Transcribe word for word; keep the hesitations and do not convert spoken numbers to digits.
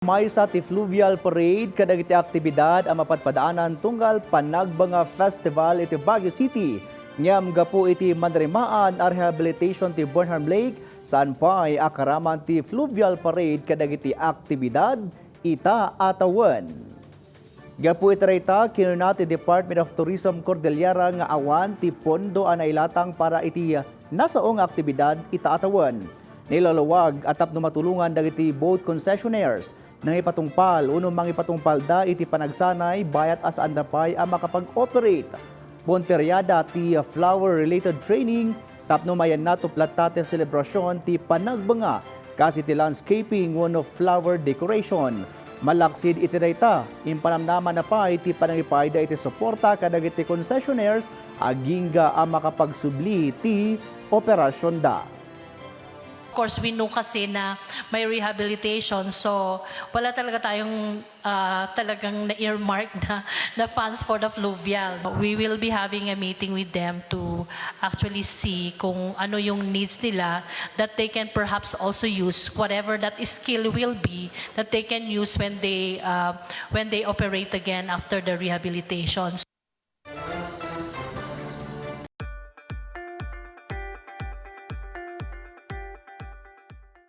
Maysa ti fluvial parade kadagiti aktibidad a mapadpadaanan tunggal Panagbenga Festival iti Baguio City. Ngem gapu iti manrimaan a rehabilitation ti Burnham Lake, saan pay a karaman ti fluvial parade kadagiti aktibidad ita a tawen. Gapu iti dayta, kinuna ti Department of Tourism Cordillera nga awan ti pondo a nailatang para iti nasao nga aktibidad ita a tawen. Niluluag a tapno matulongan dagiti boat concessionaires nangipatungpal wenno mangipatungpalda iti panagsanay bayat a saanda pay a makapag-operate. Punteriada ti flower-related training tapno mayanna to platta ti selebrasyon ti panagbenga kas iti landscaping wenno flower decoration. Malaksid iti dayta, impanamnama na pay ti panangipayda iti suporta kadagiti concessionaires agingga a makapagsubli ti operasyonda. Of course, we know kasi na may rehabilitation, so wala talaga tayong ah, talagang na-earmark na, na funds for the fluvial. We will be having a meeting with them to actually see kung ano yung needs nila, that they can perhaps also use whatever that skill will be that they can use when they uh, when they operate again after the rehabilitation.